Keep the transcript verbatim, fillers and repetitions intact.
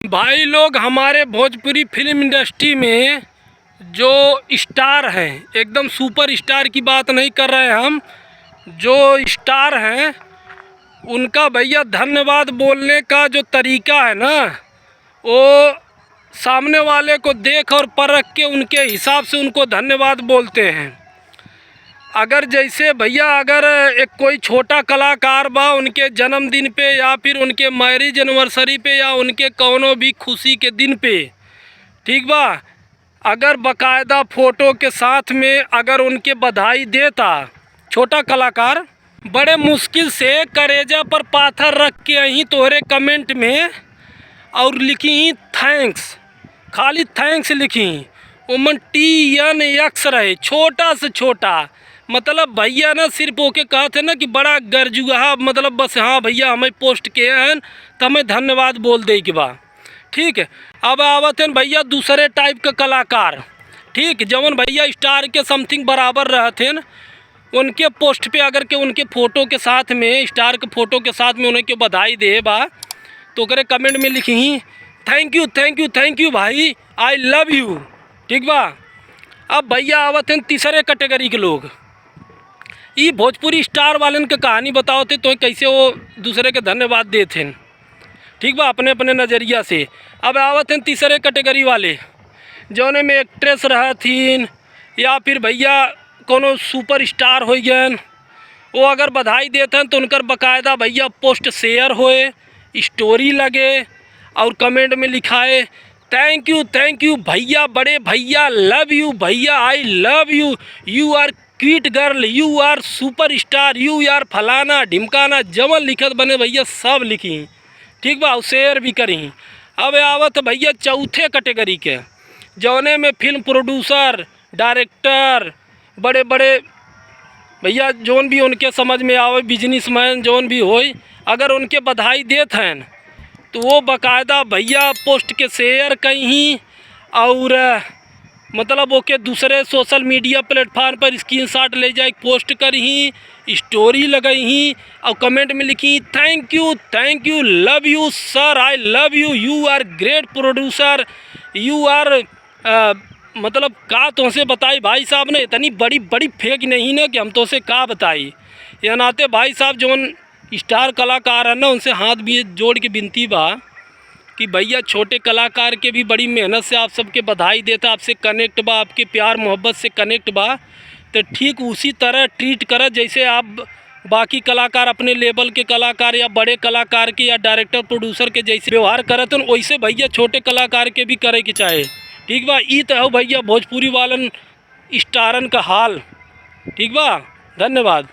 भाई लोग, हमारे भोजपुरी फिल्म इंडस्ट्री में जो स्टार हैं, एकदम सुपर स्टार की बात नहीं कर रहे हम, जो स्टार हैं, उनका भैया धन्यवाद बोलने का जो तरीका है ना, वो सामने वाले को देख और परख के उनके हिसाब से उनको धन्यवाद बोलते हैं। अगर जैसे भैया, अगर एक कोई छोटा कलाकार बा, उनके जन्मदिन पे या फिर उनके मैरिज एनिवर्सरी पे या उनके कौनो भी खुशी के दिन पे, ठीक बा, अगर बाकायदा फ़ोटो के साथ में अगर उनके बधाई देता छोटा कलाकार, बड़े मुश्किल से करेजा पर पाथर रख के अहीं तोहरे कमेंट में और लिखी थैंक्स, खाली थैंक्स लिखी, ओमन टी एन एक्स रहे, छोटा से छोटा। मतलब भैया ना सिर्फ ओके कहत है ना कि बड़ा गरजुगहा, मतलब बस हाँ भैया हमें पोस्ट किए हैं तो हमें धन्यवाद बोल दे के बा। ठीक है, अब आवत हैं भैया दूसरे टाइप का कलाकार, ठीक, जवन भैया स्टार के समथिंग बराबर रहत हैं, उनके पोस्ट पे अगर के उनके फ़ोटो के साथ में, स्टार के फ़ोटो के साथ में उन्हें के बधाई दे बा, तो ओकरे कमेंट में लिखी thank you, thank you, thank you भाई, आई लव यू। ठीक बा, अब भैया आवत हैं तीसरे कैटेगरी के लोग। ई भोजपुरी स्टार वालन के कहानी बतावत हैं तो कैसे वो दूसरे के धन्यवाद देत हैं। ठीक बा, अपने अपने नज़रिया से। अब आवत हैं तीसरे कैटेगरी वाले, जौने में एक्ट्रेस रहथिन या फिर भैया कोनो सुपर स्टार होइ गए, वो अगर बधाई देत हैं तो उनकर बाकायदा भैया पोस्ट शेयर होए, स्टोरी लगे और कमेंट में लिखाए, "थैंक यू, थैंक यू भैया, बड़े भैया, लव यू भैया, I love you, you are cute girl, you are superstar, you are फलाना ढिमकाना", जवन लिखत बने भैया सब लिखी। ठीक बा, और शेयर भी करी। अब आवत भैया चौथे कैटेगरी के, जौने में फिल्म प्रोड्यूसर, डायरेक्टर, बड़े बड़े भैया जौन भी उनके समझ में आवे, बिजनेसमैन जौन भी होई, अगर उनके बधाई देत हैं तो वो बाकायदा भैया पोस्ट के शेयर कहीं और मतलब ओके दूसरे सोशल मीडिया प्लेटफॉर्म पर स्क्रीनशॉट ले जाए, पोस्ट करही, स्टोरी लगइही और कमेंट में लिखी, "Thank you, thank you, love you sir, I love you, you are great producer, you are" अ, मतलब का तोहसे बताई भाई साहब ने, इतनी बड़ी बड़ी फेंक नहीं ना कि हम तोहसे का बताई। यह नाते भाई साहब जौन स्टार कलाकार है ना, उनसे हाथ भी जोड़ के विनती बा कि भैया छोटे कलाकार के भी बड़ी मेहनत से आप सबके बधाई देता, आपसे कनेक्ट बा, आपके प्यार मोहब्बत से कनेक्ट बा, तो ठीक उसी तरह ट्रीट करा जैसे आप बाकी कलाकार, अपने लेवल के कलाकार या बड़े कलाकार के या डायरेक्टर प्रोड्यूसर के जैसे व्यवहार करत हन, वैसे भैया छोटे कलाकार के भी करे के चाहे। ठीक बा, ई तो हो भैया भोजपुरी वालन स्टारन का हाल। ठीक बा, धन्यवाद।